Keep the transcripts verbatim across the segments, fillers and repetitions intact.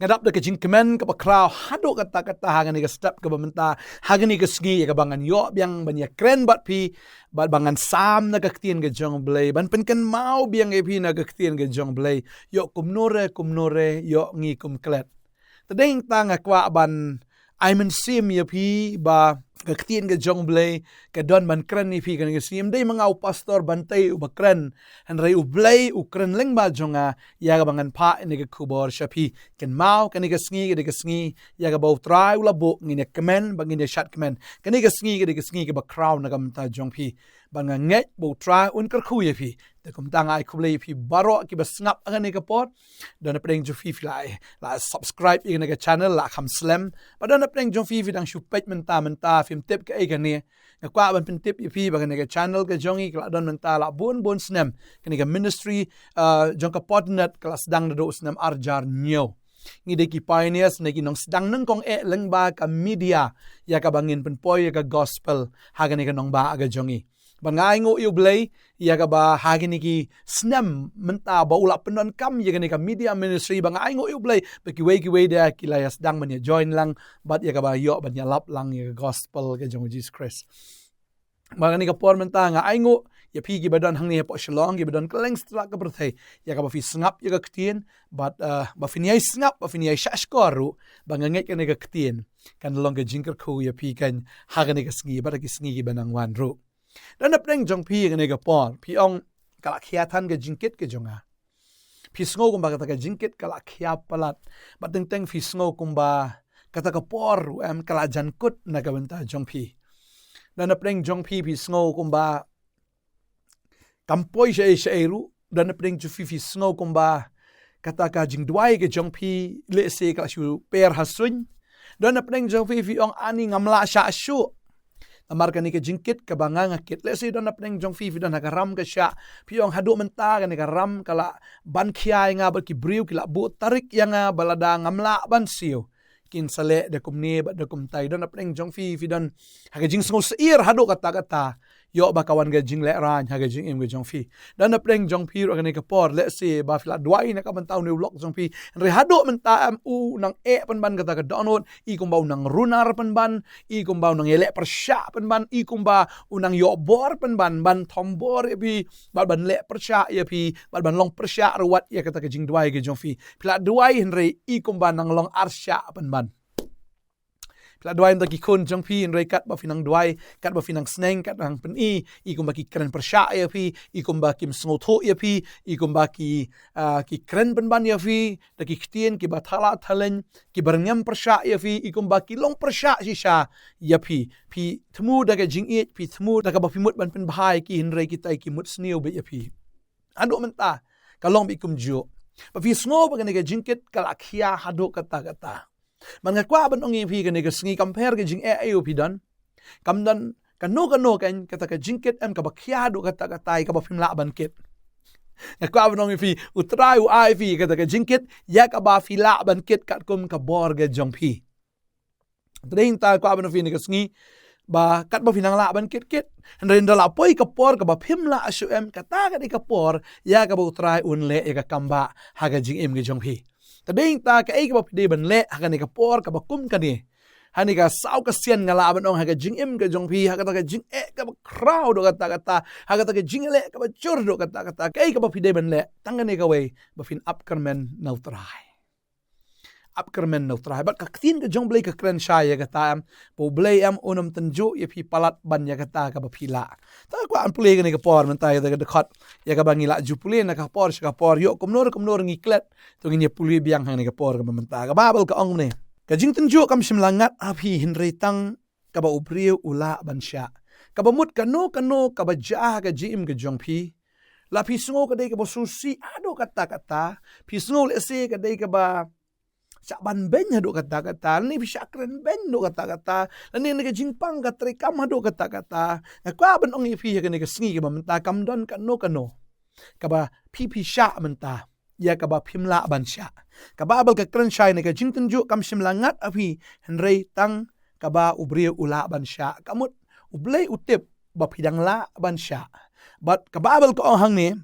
Nga dap da ka jingkmen kaba khraw haduh katta katta ha kane ka step kaba mynta, ha kane ka sngi ïa kaba ngan ïoh biang ban ïakren bad phi, bad ba ngan sam na ka ktien ka jong U Blei, ban pynkynmaw biang ïa phi na ka ktien ka jong U Blei, ïoh kumno re kumno re, ïoh ngi kum klet. Te dei nangta nga kwah ban ai mynsiem ïa phi ba ka ktien ka jong U Blei ka don ban kren ïa phi kane ka sngi. Ym dei ma nga u pastor Bantei uba kren, hynrei U Blei u kren lyngba jong nga ïa kaba ngan phah ïa kane ka khubor sha phi. Kynmaw, kane ka sngi ka dei ka sngi ïa kaba U Trai u la buh, ngin ïa kmen bad ngin ïa shad kmen. Kane ka sngi ka dei ka sngi kaba khraw na ka bynta jong phi. Bad nga ngeit ba U Trai un kyrkhu ïa phi. Te kumta nga ai khublei ïa phi baroh kiba sngap ha kane ka por. Don napdeng jong phi phi la, la subscribe ïa kane ka channel, la kham slem. Bad don napdeng jong phi phi dang shu peit mynta mynta, phim tip kaei kane. Nga kwah ban pyntip ïa phi ba kane ka channel ka jong ngi ka la don mynta la bun bun snem. Kane ka ministry, uh, jong ka Podnet ka la sdang naduh u snem ar hajar hynñiew. Ngi dei ki pioneers ne ki nongsdang nyngkong eh lyngba ka media ïa kaba ngin pynpoi ïa ka gospel ha kane ka nongbah ka jong ngi. Bad nga ainguh ïa U Blei ïa kaba ha kine ki snem mynta ba u la pyndonkam ïa kane ka media ministry, ba nga ainguh ïa U Blei ba kiwei kiwei de ki la ïa sdang ban ïa join lang bad ïa kaba ïoh ban ïalap lang ïa ka gospel ka jong U Jisu Khrist. Bad kane ka por mynta nga ainguh ïa phi kiba don hangne hapoh Shillong, kiba don kylleng satlak ka pyrthei, ïa kaba phi sngap ïa ka ktien, bad, uh, ba phin ïai sngap, ba phin ïai shahshkor ruh, ba nga ngeit kane ka ktien kan long ka jingkyrkhu ïa phi kan ha kane ka sngi bad ha ki sngi kiba nang wan ruh. Don napdeng jong phi kane ka por, phi ong ka la khia than ka jingkit ka jong nga. Phi sngew kumba kata ka jingkit ka la khia palat. Bad teng teng phi sngew kumba kata ka por ruh em ka la jan kut na ka bynta jong phi. Don napdeng jong phi phi sngew kumba kam poi shaei shaei ruh. Don napdeng jong phi phi sngew kumba kata ka jingduwai ka jong phi lehse ka la shu per ha suiñ. Don napdeng jong phi phi ong ani ngam lah shah shuh. Namar kane ka jingkit kaba nga nga kit. Lehse don napdeng jong phi phi don ha ka ram ka shah, phi ong haduh mynta kane ka ram ka la ban khia ïa nga bad ki briew ki la buh tarik ïa nga ba lada ngam lah ban siew kin sa leh da kumne bad da kumtai. Don napdeng jong phi phi don ha ka jingsngew syiar haduh katta katta. Ïoh ba ka wan ka jinglehrain ha ka jingim ka jong phi. Don napdeng jong phi ruh ha kane ka por, lehse ba phi la duwai na ka bynta une u lok jong phi, hynrei haduh mynta em u nang eh pynban kata ka dohnud, i kumba u nang runar pynban, i kumba u nang ïaleh pyrshah pynban, i kumba u nang ïoh bor pynban ban thombor ïa phi, bad ban leh pyrshah ïa phi, bad ban long pyrshah ruh wat ïa kata ka jingduwai ka jong phi. Phi la duwai hynrei i kumba nang long arshah pynban. Phi la duwai na ki khun jong phi hynrei katba phi nang duwai, katba phi nang sneng, katba nang pyni, i kumba ki kren pyrshah ïa phi, i kumba kim sngewthuh ïa phi, i kumba ki, ah, ki kren pynban ïa phi da ki ktien kiba thala thaleng, kiba rngem pyrshah ïa phi, i kumba ki long pyrshah shisha ïa phi. Phi thmu da ka jingïeit, phi thmu da kaba phi mut ban pynbha ïa ki hynrei kitai ki mut sniew beit ïa phi. Haduh mynta ka long beit kumjuh. Ba phi sngew ba kane ka jingkit ka la khia haduh katta katta. Bad nga kwah ban ong ïa phi kane ka sngi kam pher ka jingeh aïu phi don. Kam don kano kano kan kata ka jingkit em kaba khia haduh katta katta ïa kaba phim lah ban kit. Nga kwah ban ong ïa phi, U Trai u ai phi kata ka jingkit ïa kaba phi lah ban kit katkum ka bor ka jong phi. Te dei nangta kwah ban ong ïa phi kane ka sngi ba katba phi nang lah ban kit kit, hynrei ynda la poi ka por kaba phim lah shuh em, kata ka dei ka por ïa kaba U Trai un leh ïa ka kam ba ha ka jingim ka jong phi. Te dei nangta kaei kaba phi dei ban leh ha kane ka por kaba kum kane. Ha kane ka saw ka sien nga lah ban ong ha ka jingim ka jong phi, ha kata ka jingeh kaba khraw haduh katta katta, ha kata ka jingleh kaba jur haduh katta katta, kaei kaba phi dei ban leh? Tang kane kawei, ba phin ap kyrmen na U Trai. Ap kyrmen na U Trai. Bad ka ktien ka jong U Blei ka kren shai ïa kata em, ba U Blei em un ym tynjuh ïa phi palat ban ïa kata kaba phi lah. Te nga kwah ban pule kane ka por mynta ïa kata ka dkhot ïa kaba ngi la ju pule na ka por sha ka por, ïoh kumno re kumno re ngi klet, to ngin ïa pule biang ha kane ka por kaba mynta. Ka Baibl ka ong kumne: Ka jingtynjuh kam shym la ngat ha phi hynrei tang kaba u briew u lah ban shah. Kaba mut kano kano kaba jia ha ka jingim ka jong phi, la phi sngew ka dei kaba sngewsih haduh katta katta, phi sngew lehse ka dei kaba shah ban beiñ haduh katta katta, lane phi shah kren beiñ haduh katta katta, lane kane ka jingpang ka treikam haduh katta katta, nga kwah ban ong ïa phi ha kane ka sngi kaba mynta kam don kano kano kaba phi phi shah mynta ïa kaba phim lah ban shah. Ka Baibl ka kren shai ne ka jingtynjuh kam shym la ngat ha phi hynrei tang kaba u briew u lah ban shah. Ka mut U Blei u tip ba phi dang lah ban shah. Bad ka Baibl ka ong hangne,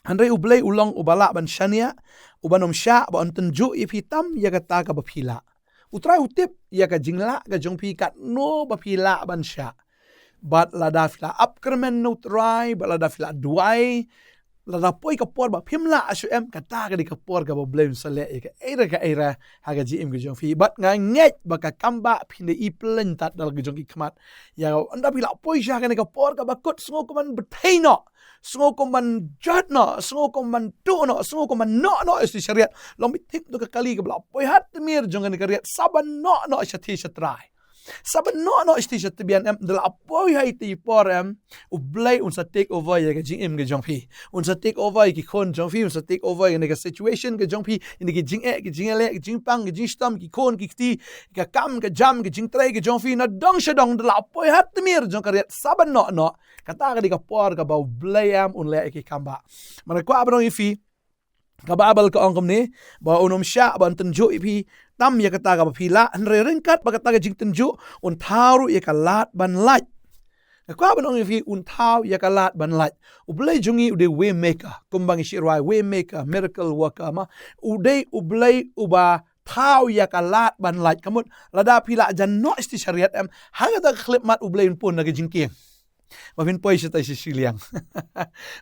Hynrei U Blei u long uba lah ban shaniah, uban ym shah ba un tynjuh ïa phi tam ïa kata kaba phi lah. U Trai u tip ïa ka jinglah ka jong phi katno ba phi lah ban shah. Bad lada phi la ap kyrmen na U Trai, bad lada phi la duwai, lada poi ka por ba phim lah shuh em, kata ka dei ka por kaba U Blei un sa leh ïa kaei re kaei re ha ka jingim ka jong phi. Bad nga ngeit ba ka kam ba phin da i pynlong tad da la ka jong ki khmat. Ïa, ynda phi la poi sha kane ka por kaba kut, sngew kumban bthei noh, sngew kumban jot noh, sngew kumban tuh noh, sngew kumban noh noh ïa shi riat. Long bit thik tu ka kali kaba la poi ha tmier jong kane ka riat, sa ban noh noh sha thie sha trai. Sa ban noh noh sha thie sha tbian em, da la poi ha iti i por em, U Blei un sa take over ïa ka jingim ka jong phi. Un sa take over ïa ki khun jong phi, un sa take over ïa kane ka situation ka jong phi, ïa kine ki jingeh, ki jingïaleh, ki jingpang, ki jingshitom, ki khun, ki kti, ka kam, ka jam, ki jingtrei ka jong phi, na dong sha dong da la poi ha tmier jong ka riat sa ban noh noh. Kata ka dei ka por kaba U Blei em un leh ïa ki kam ba. Mar nga kwah ban ong ïa phi, ka Baibl ka ong kumne, ba un ym shah ba un tynjuh ïa phi tam ïa kata kaba phi lah, hynrei ryngkat bad kata ka jingtynjuh, un thaw ruh ïa ka lad ban lait. Nga kwah ban ong ïa phi, un thaw ïa ka lad ban lait. U Blei jong ngi u dei way maker, kumba ngi shu rwai, way maker, miracle worker, ma. U dei U Blei uba thaw ïa ka lad ban lait. Ka mut, lada phi la jan noh sha thie sha riat em, ha kata ka khyllipmat U Blei un pun na ka jingkieng ba phin poi shatai sha shiliang.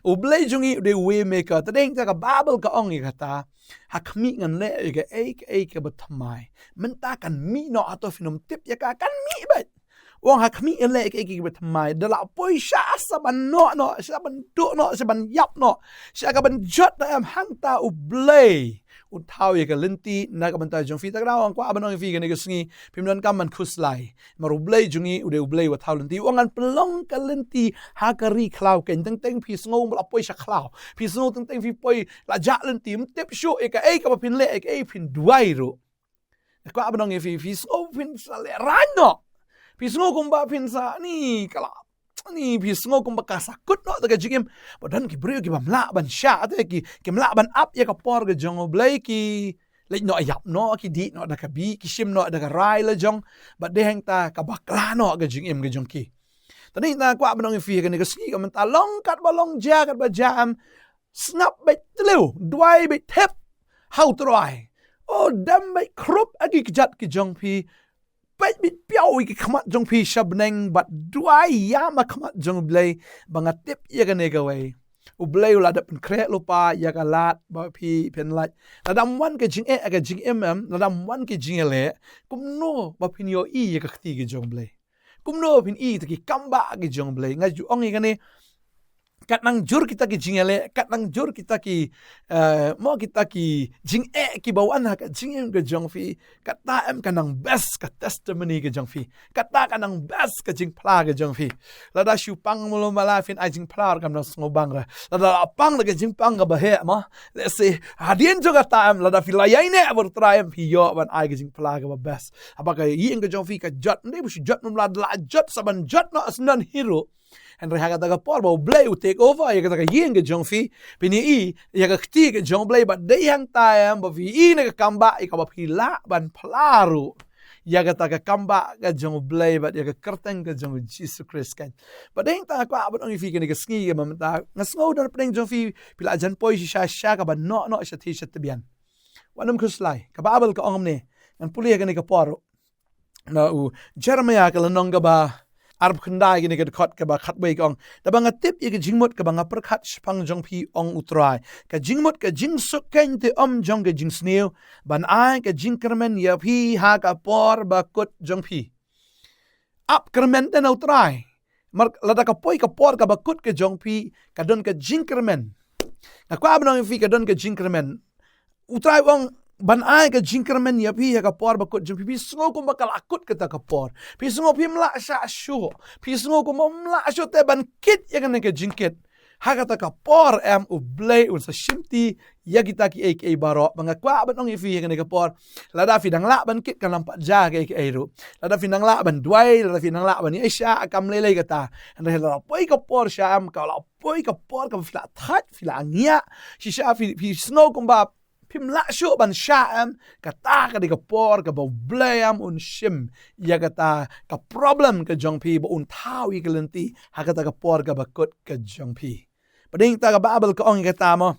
U Blei jong ngi u dei way maker. Te dei hangta ka Baibl ka ong ïa kata, ha khmih ngan leh ïa kaei kaei kaba thymmai. Mynta kan mih noh, hato phin ym tip ïa ka, kan mih beit. U ong ha khmih ngan leh ïa kaei kaei kaba thymmai. Da la poi sha, sa ban noh noh, sa ban tuh noh, sa ban ïap noh, sa ka ban jot noh em, hangta U Blei un thaw ïa ka lynti na ka bynta jong phi. Ta ka daw nga kwah ban ong ïa phi kane ka sngi, phim donkam ban khuslai. Mar U Blei jong ngi u dei U Blei uba thaw lynti. U ong ngan pynlong ka lynti ha ka ri khlaw keiñ. Teng teng phi sngew ba la poi sha khlaw, phi sngew teng teng phi poi la jah lynti, ym tip shuh ïa kaei kaba phin leh, ïa kaei phin duwai ruh. Nga kwah ban ong ïa phi, phi sngew phin sa lehraiñ noh, phi sngew kumba phin sa ni ka la ni, phi sngew kumba ka sa kut noh te ka jingim. Ba don ki briew kibym lah ban shah te, ki, kim lah ban ap ïa ka por ka jong U Blei, ki leit noh ïap noh, ki dih noh da ka bih, ki shim noh da ka rai la jong. Bad dei hangta ka bakla noh ka jingim ka jong ki. Te dei hangta nga kwah ban ong ïa phi kane ka sngi, ka mynta long katba long, jia katba jia em, sngap beit tliw, duwai beit thep ha U Trai. O, dem beit khrup ha ki kjat ki jong phi. Peit beit piaw ïa ki khmat jong phi sha bneng bad duwai ïa ma khmat jong U Blei, ba nga tip ïa kane kawei, U Blei u la dep pynkhreh lypa ïa ka lad ba phi phin lait. Lada ym wan ka jingeh ha ka jingim em, lada ym wan ka jingïaleh, kumno ba phin ïohi ïa ka kti ka jong U Blei? Kumno phin i te ki kam ba ki jong U Blei? Nga ju ong ïa kane, kat nang jur kita ki jingïaleh, kat nang jur kita ki, eh, mo kita ki jingeh kiba wan ha ka jingim ka jong phi, kata em ka nang best ka testimony ka jong phi, kata ka nang best ka jingphla ka jong phi. Lada shu pang mulu mala phin ai jingphla ruh kam nang sngewbang re. Lada la pang da ka jingpang kaba heh mo, let's say, hadien jong kata em, lada phi la ïaineh bad U Trai em, phi ïoh ban ai ka jingphla kaba best. Haba ka ïing ka jong phi ka jot, ym dei ba shu jot mulu mala, da la jot sa ban jot noh shen don hi ruh. Hynrei ha kata ka por ba U Blei u take over ïa kata ka ïing ka jong phi, phin i ïa ka kti ka jong U Blei, bad dei hangta em ba phi i na ka kam ba ïa kaba phi lah ban phla ruh ïa kata ka kam ba ka jong U Blei bad ïa ka kyrteng ka jong U Jisu Khrist kan. Bad dei hangta nga kwah ban ong ïa phi kane ka sngi, ka mynta nga sngew don pdeng jong phi, phi la jan poi shisha sha kaba noh noh sha thie sha tbian. Wat nym khuslai, ka Baibl ka ong kumne, ngan pule ïa kane ka por ruh. Na u Jeremiah ka lynnong kaba arphew khyndai, kane ka dkhot kaba khatwei ka ong, da ba nga tip ïa ka jingmut kaba nga pyrkhat shaphang jong phi, ong U Trai, ka jingmut ka jingsuk keiñ te ym jong ka jingsniew, ban ai ka jingkyrmen ïa phi ha ka por ba kut jong phi. Ap kyrmen te na U Trai. Mar lada ka poi ka por kaba kut ka jong phi, ka don ka jingkyrmen. Nga kwah ban ong ïa phi, ka don ka jingkyrmen. U Trai u ong ban ai ka jingkyrmen ïa phi ha ka por ba kut jong phi. Phi sngew kumba ka la kut kata ka por, phi sngew phim lah shah shuh, phi sngew kumba ym lah shuh te ban kit ïa kane ka jingkit. Ha kata ka por em U Blei un sa shimti ïa kita kiei kiei baroh. Ba nga kwah ban ong ïa phi ha kane ka por, lada phi dang lah ban kit, kan ym pat jia kiei kiei ruh. Lada phi dang lah ban duwai, lada phi dang lah ban ïaishah, kam lei lei kata. Hynrei lada poi ka por sha em, ka la poi ka por kaba phi la thait, phi la ngiah shisha, phi, phi sngew kumba phim lah shuh ban shah em, kata ka dei ka por kaba U Blei em un shim ïa kata ka problem ka jong phi, ba un thaw ïa ka lynti ha kata ka por kaba kut ka jong phi. Bad dei hangta ka Baibl ka ong ïa kata mo,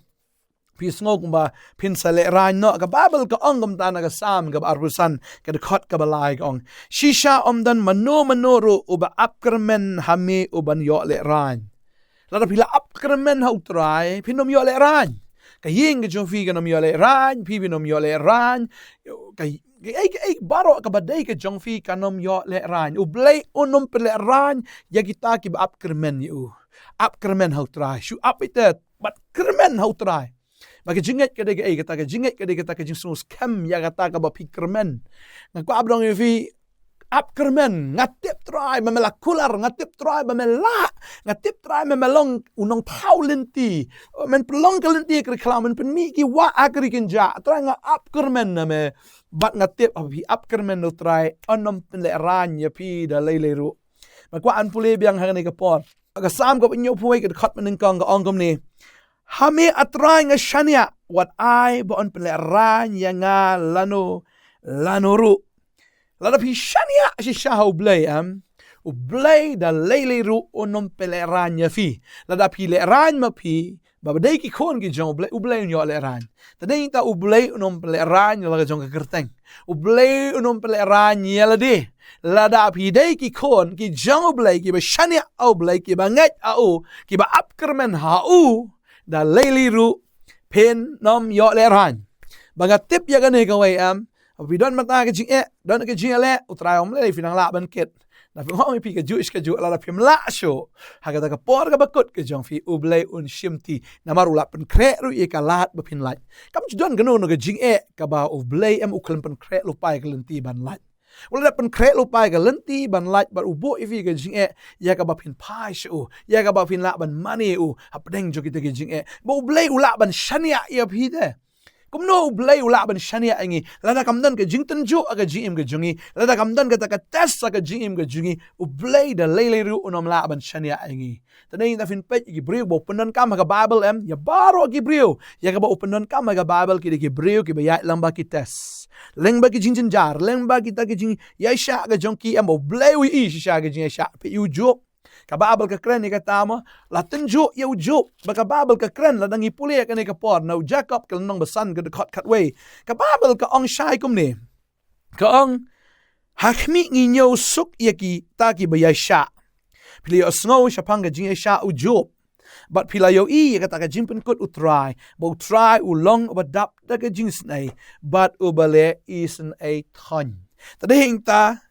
Phi sngew kumba phin sa lehraiñ noh. Ka Baibl ka ong kumta na ka Salm kaba arphew san, ka dkhot kaba lai ka ong, shisha ym don mano mano ruh uba ap kyrmen ha me uban ïoh lehraiñ. Lada phi la ap kyrmen ha U Trai, phin ym ïoh lehraiñ. Ka ïing ka jong phi kan ym ïoh lehraiñ, phi phin ym ïoh lehraiñ. Ka, ka, ei, ka, ei, baroh kaba dei ka jong phi kan ym ïoh lehraiñ. U Blei un ym pynlehraiñ ïa kita kiba ap kyrmen ïa u. Ap kyrmen ha U Trai. Shu ap ïa te, bad kyrmen ha U Trai. Ba ka jingngeit ka dei kaei kata, ka jingngeit ka dei kata ka jingsngewskhem ïa kata kaba phi kyrmen. Nga kwah ban ong ïa phi, ap kyrmen, nga tip Trai ba me la kular, nga tip Trai ba me lah, nga tip Trai ba me long u nongthaw lynti. Men pynlong ka lynti ha ka ri khlaw, men pynmih ki wah ha ka ri kynjah. Trai, nga ap kyrmen na me. Bad nga tip haba phi ap kyrmen na U Trai, un ym pynlehraiñ ïa phi da lei lei ruh. Nga kwah ban pule biang ha kane ka por. Ka Salm kaba hynñiewphew wei, ka dkhot ba nyngkong ka ong kumne: Ha me A Trai nga shaniah, wat ai ba un pynlehraiñ ïa nga lano lano ruh. Lada phi shaniah shisha ha U Blei, em, U Blei da lei lei ruh un ym pynlehraiñ ïa phi. Lada phi lehraiñ ma phi ba, ba dei ki khun ki jong U Blei, U Blei un ïoh lehraiñ. Te dei ta U Blei un ym pynlehraiñ ïa la ka jong ka kyrteng. U Blei un ym pynlehraiñ ïa lade. Lada phi dei ki khun ki jong U Blei, kiba shaniah ha U Blei, kiba ngeit ha u, kiba ap kyrmen ha u, da lei lei ruh phin ym ïoh lehraiñ. Ba nga tip ïa kane kawei, em, phi don mynta ka jingeh, don ka jingeh leh, U Trai um leh, phi nang lah ban kit. Da phi ngong ïa phi kajuh shi kajuh, lada phim lah shuh ha kata ka por kaba kut ka jong phi, U Blei un shimti. Namar u lah pynkhreh ruh ïa ka lad ba phin lait. Kam ju don kano kano ka jingeh kaba U Blei, em, u khlem pynkhreh lypa ïa ka lynti ban lait. U lah pynkhreh lypa ïa ka lynti ban lait bad u buh ïa phi ka jingeh ïa kaba phin phai sha u, ïa kaba phin lah ban mane u hapdeng jong kita ki jingeh. Ba U Blei u lah ban shaniah ïa phi te. Kumno U Blei u lah ban shaniah ïa ngi? Lada kam don ka jingtynjuh ha ka jingim ka jong ngi, lada kam don kata ka test ha ka jingim ka jong ngi, U Blei da lei lei ruh un ym lah ban shaniah ïa ngi. Te dei ta phin peit ïa ki briew ba u pyndonkam ha ka Baibl, em, ïa baroh ki briew ïa kaba u pyndonkam ha ka Baibl ki dei ki briew kiba ïaid lyngba ki test, lyngba ki jingjynjar, lyngba kita ki jingïaishah ka jong ki, em, ba U Blei u ïohi shisha ka jingïaishah. Peit ïa u Job. Ka Baibl ka kren ïa kata mo, la tynjuh ïa u Job. Ba ka Baibl ka kren, lada ngi pule ïa kane ka por, na u Jakob ka lynnong ba san, ka dkhot khatwei. Ka Baibl ka ong shai kumne. Ka ong, ha khmih ngi ñiew suk ïa kita kiba ïaishah. Phi la ïohsngew shaphang ka jingïaishah u Job. Bad phi la ïohi ïa kata ka jingpynkut U Trai, ba U Trai u long uba dap da ka jingisynei, bad uba leh isynei thoiñ. Te dei hangta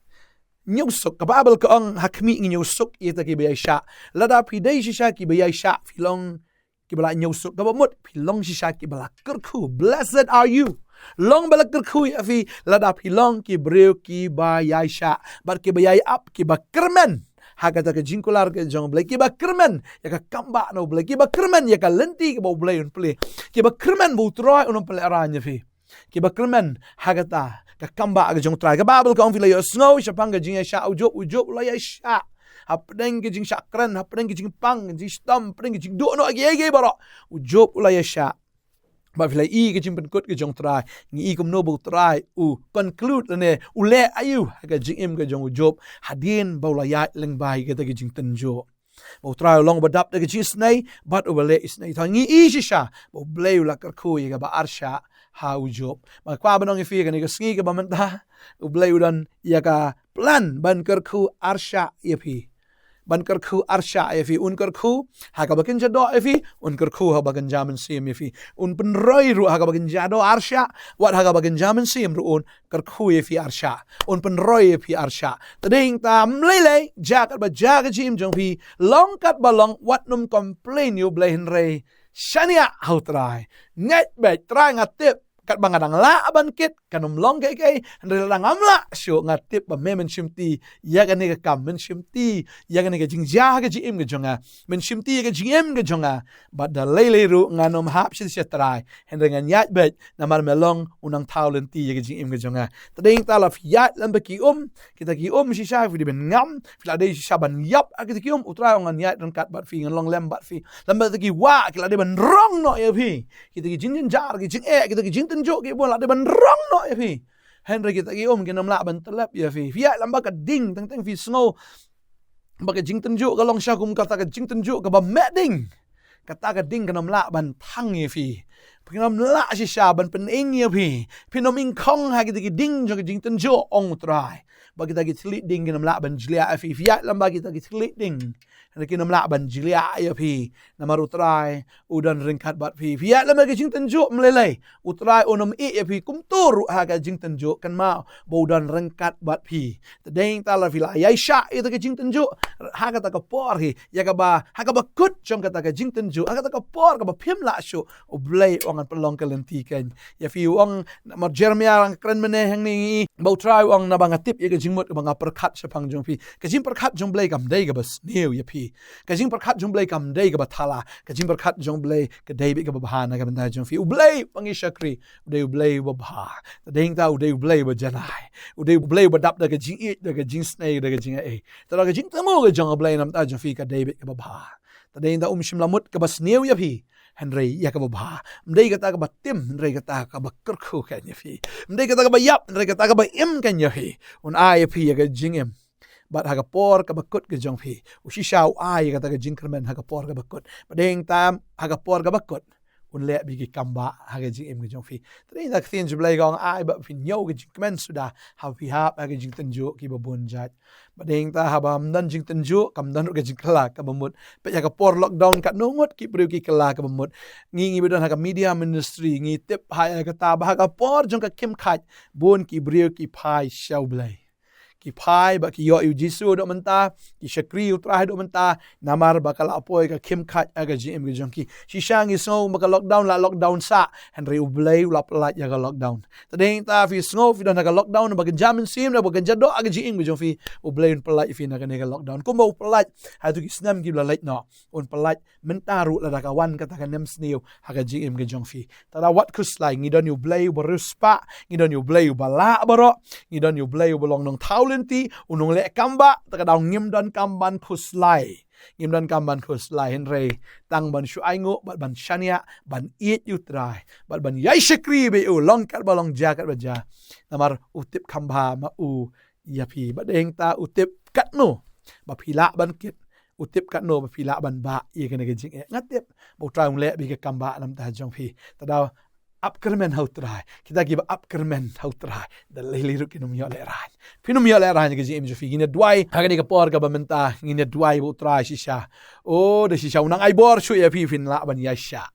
ñiew suk, ka Baibl ka ong, ha khmih ngi ñiew suk ïa kita kiba ïaishah. Lada phi dei shisha kiba ïaishah, phi long kiba la ñiew suk. Kaba mut, phi long shisha kiba la kyrkhu. Blessed are you. Long ba la kyrkhu ïa phi lada phi long ki briew kiba ïaishah bad kiba ïai ap, kiba kyrmen ha kata ka jingkular ka jong U Blei, kiba kyrmen ïa ka kambah na U Blei, kiba kyrmen ïa ka lynti kaba U Blei un plie, kiba kyrmen ba U Trai un ym pynlehraiñ ïa phi. Kiba kyrmen ha kata ka kambah ka jong U Trai. Ka Baibl ka ong, phi la ïohsngew shaphang ka jingïaishah u Job, u Job u la ïaishah hapdeng ka jingshah kren, hapdeng ka jingpang, ka jingshitom, hapdeng ka jingduh noh, kiei kiei baroh, u Job u la ïaishah. Bad phi la i ka jingpynkut ka jong U Trai. Ngi i kumno ba U Trai u conclude lane u leh aïu ha ka jingim ka jong u Job hadien ba u la ïaid lyngba ïa kata ka jingtynjuh. Ba U Trai u long uba dap da ka jingisynei bad uba leh isynei thoiñ. Ngi i shisha ba U Blei u la kyrkhu ïa kaba arshah ha u Job. Bad nga kwah ban ong ïa phi kane ka sngi kaba mynta, U Blei u don ïa ka plan ban kyrkhu arshah ïa phi. Ban kyrkhu arshah ïa phi. Un kyrkhu ha kaba kynja doh ïa phi, un kyrkhu ha kaba kynja mynsiem ïa phi. Un pynroi ruh ha kaba kynja doh arshah, wat ha kaba kynja mynsiem ruh un kyrkhu ïa phi arshah. Un pynroi ïa phi arshah. Te dei hangta ym lei lei, jia katba jia ka jingim jong phi, long katba long, wat nym complain ïa U Blei, hynrei shaniah ha U Trai. Ngeit beit, Trai nga tip, katba nga dang lah ban kit, kan ym long kaei kaei, hynrei lada ngam lah shuh, nga tip ba me men shimti ïa kane ka kam, men shimti ïa kane ka jingjia ha ka jingim ka jong nga, men shimti ïa ka jingim ka jong nga. Bad da lei lei ruh ngan ym hap shisha Trai, hynrei ngan ïaid beit, namar me long u nongthaw lynti ïa ka jingim ka jong nga. Te dei hangta la phi ïaid lem bad ki um, kita ki um shisha phi dei ban ngam, phi la dei shisha ban ïap ha kita ki um, U Trai u ong ngan ïaid ryngkat bad phi, ngan long lem bad phi. Lem bad kita ki wah, ki la dei ban rong noh ïa phi. Kita ki jingjynjar, ki jingeh, kita ki jingtynjuh, ki bun la dei ban rong noh ïa phi. Hynrei kita ki um kin ym lah ban tyllep ïa phi. Phi ïaid lem bad ka ding, teng teng phi sngew ba ka jingtynjuh ka long sha kum kata ka jingtynjuh kaba meh ding. Kata ka ding kan ym lah ban thang ïa phi. Phin ym lah shisha ban pyneng ïa phi. Phin ym ingkhong ha kita ki ding jong ka jingtynjuh, ong U Trai. Ba kita ki thylliej ding kin ym lah ban jliah ïa phi. Phi ïaid lem bad kita ki thylliej ding. Hynrei kin ym lah ban jliah ïa phi. Namar U Trai u don ryngkat bad phi. Phi ïaid lem ha ka jingtynjuh ym lei lei, U Trai un ym ïeh ïa phi. Kumta ruh ha ka jingtynjuh, kynmaw ba u don ryngkat bad phi. Te dei ta lada phi la ïaishah ïa kata ka jingtynjuh ha kata ka por hi, ïa kaba, ha kaba kut jong kata ka jingtynjuh, ha kata ka por kaba phim lah shuh, U Blei u ong ngan pynlong ka lynti keiñ ïa phi. U ong, namar Jeremiah la kren mynne hangne, ba U Trai u ong, naba nga tip ïa ka jingmut kaba nga pyrkhat shaphang jong phi. Ka jingpyrkhat jong U Blei kam dei kaba sniew ïa phi. Ka jingpyrkhat jong U Blei kam dei kaba thala. Ka jingpyrkhat jong U Blei ka dei beit kaba bha na ka bynta jong phi. U Blei ba ngi shakri u dei U Blei uba bha. Te dei ta u dei U Blei uba janai. U dei U Blei uba dap da ka jingïeit, da ka jingsnei, da ka jingaiei. Te da ka jingthmu ka jong U Blei na ka bynta jong phi ka dei beit kaba bha. Te dei ta um shym la mut kaba sniew ïa phi, hynrei ïa kaba bha. Ym dei kata kaba tim, hynrei kata kaba kyrkhu keiñ ïa phi. Ym dei kata kaba ïap, hynrei kata kaba im keiñ ïa phi. Un ai ïa phi ïa ka jingim. Bad ha ka por kaba kut ka jong phi, u shisha u ai ïa kata ka jingkyrmen ha ka por kaba kut. Ba dei ta ha ka por kaba kut un leh beit ki kambah ha ka jingim ka jong phi. Te dei ta ka ktien jong U Blei ka ong, ai ba phin ñiew ka jingkmen suda haba phi hap ha ka jingtynjuh kiba bun jait. Ba dei ta haba ym don jingtynjuh kam don ruh ka jingkylla kaba mut. Peit ha ka por lockdown katno ngut ki briew ki kylla kaba mut. Ngi ngi ba don ha ka media ministry ngi tip ha ïa kata ba ha ka por jong ka khim khait bun ki briew ki phai sha U Blei. Ki phai bad ki ïoh ïa U Jisu haduh mynta, ki shakri U Trai haduh mynta, namar ba ka la poi ka khim khait ha ka jingim ka jong ki. Shisha ngi sngew ba ka lockdown la lockdown sah, hynrei U Blei u la pyllait ïa ka lockdown. Te dei ta phi sngew phi don ha ka lockdown ba kynja mynsiem, ba kynja doh ha ka jingim ka jong phi, U Blei un pyllait ïa phi na kane ka lockdown. Kumba u pyllait ha kito ki snem kiba la leit noh, un pyllait mynta ruh lada ka wan kata ka nemsniew ha ka jingim ka jong phi. Te da wat khuslai, ngi don ïa U Blei uba riewspah, ngi don ïa U Blei uba lah baroh, ngi don ïa U Blei uba long nongthaw lynti, u nongleh kambah. Te ka daw ngim donkam ban khuslai. Ngim donkam ban khuslai, hynrei tang ban shu ainguh bad ban shaniah, ban ïeit ïa U Trai bad ban ïai shakri bad u long katba long, jia katba jia. Namar u tip kham bha ma u ïa phi. Ba dei ta u tip katno ba phi lah ban kit, u tip katno ba phi lah ban bah ïa kane ka jingeh. Nga tip ba U Trai un leh beit ka kambah na ka bynta jong phi. Te da ap kyrmen ha U Trai. Kita kiba ap kyrmen ha U Trai da lei lei ruh kin ym ïoh lehraiñ. Phin ym ïoh lehraiñ ha ka jingim jong phi. Ngin ïa duwai ha kane ka por kaba mynta, ngin ïa duwai ba U Trai shisha, o, da shisha un nang ai bor shuh ïa phi, phin lah ban ïaishah.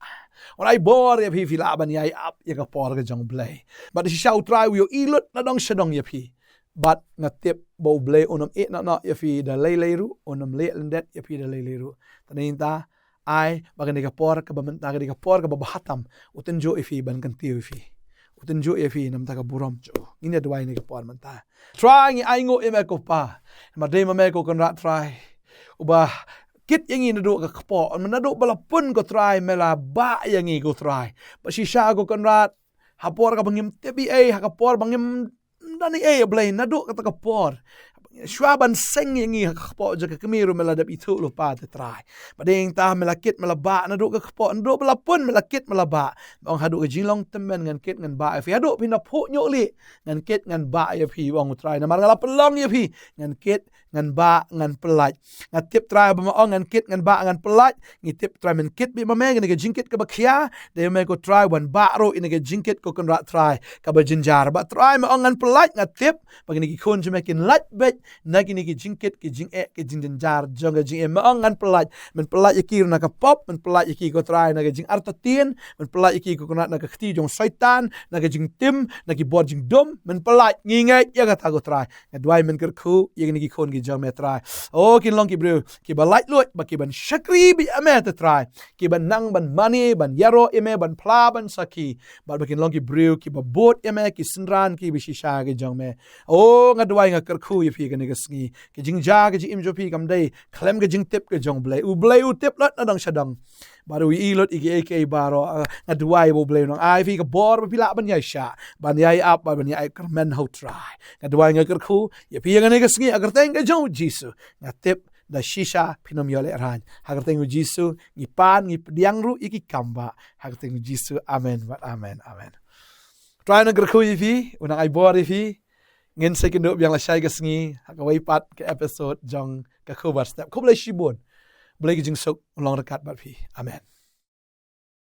Un ai bor ïa phi, phi lah ban ïai ap ïa ka por ka jong U Blei. Bad da shisha U Trai u ïohi lut na dong sha dong ïa phi. Bad nga tip ba U Blei un ym ïeh noh noh ïa phi da lei lei ruh, un ym leh lyndet ïa phi da lei lei ruh. Te dei ta, ai ba kane ka por kaba mynta ka dei ka por kaba bha tam, u tynjuh ïa phi, ban kyntiew ïa phi. U tynjuh ïa phi na ka bynta ka burom jong u. Ngin ïa duwai ha kane ka por mynta. Trai, ngi ainguh ïa me ko Pa. Namar dei ma me ko Kynrad Trai uba kit ïa ngi naduh ka kpoh, naduh ba la pun ko Trai me la bah ïa ngi ko Trai. Bad shisha ko Kynrad, ha por kaba ngim tip ei ei, ha ka por ba ngim don ei ei, Blei, naduh kata ka por, shuwa ban seng ïa ngi ha ka kpoh jong ka kmie ruh me la dep ithuh lypa te Trai. Bad dei ta me la kit me la bah naduh ka kpoh, naduh ba la pun me la kit me la bah. Me ong haduh ka jinglong tymmen ngan kit ngan bah ïa phi, haduh phin da phuh ñiuh lieh ngan kit ngan bah ïa phi, ong U Trai, namar nga la pynlong ïa phi ngan kit ngan bah ngan pyllait. Nga tip Trai ba me ong ngan kit ngan bah ngan pyllait, ngi tip Trai men kit beit ma me kane ka jingkit kaba khia. Dei ma me ko Trai ban bah ruh ïa kane ka jingkit ko Kynrad Trai kaba jynjar. Bad Trai me ong ngan pyllait, nga tip ba kine ki khun jong me kin lait beit na kine ki jingkit ki jingeh ki jingjynjar jong ka jingim. Me ong ngan pyllait, men pyllait ïa ki ruh na ka pop, men pyllait ïa ki ko Trai na ka jingartatien, men pyllait ïa ki ko Kynrad na ka kti jong Soitan, na ka jingtim, na ki bor jingdum, men pyllait, ngi ngeit ïa kata ko Trai. Nga duwai men kyrkhu ïa kine ki khun ki jong me Trai. O, kin long ki briew kiba laitluid bad kiban shakri beit ïa me te Trai. Kiban nang ban mane ban ïaroh ïa me, ban phla ban sakhi. Bad ba kin long ki briew kiba bud ïa me, ki synran kiba shisha ki jong me. O, nga duwai nga kyrkhu ïa phi kane ka sngi. Ka jingjia ka jingim jong phi kam dei khlem ka jingtip ka jong U Blei. U Blei u tip lut na dong sha dong. Bad u ïohi lut ïa kiei kiei baroh. Ah, nga duwai ba U Blei u nang ai phi ka bor ba phi lah ban ïaishah, ban ïai ap, ban ïai kyrmen ha U Trai. Nga duwai nga kyrkhu ïa phi ïa kane ka sngi ha ka kyrteng ka jong U Jisu. Nga tip da shisha phin ym ïoh lehraiñ. Ha ka kyrteng U Jisu ngi pan, ngi pdiang ruh ïa ki kambah. Ha ka kyrteng U Jisu. Amen bad amen. Amen. Trai u nang kyrkhu ïa phi, u nang ai bor ïa phi. Ngin sa ïakynduh biang lashai ka sngi ha kawei pat ka episode jong ka Khubor Step. Khublei shibun. Blei ka jingsuk un long ryngkat bad phi. Amen.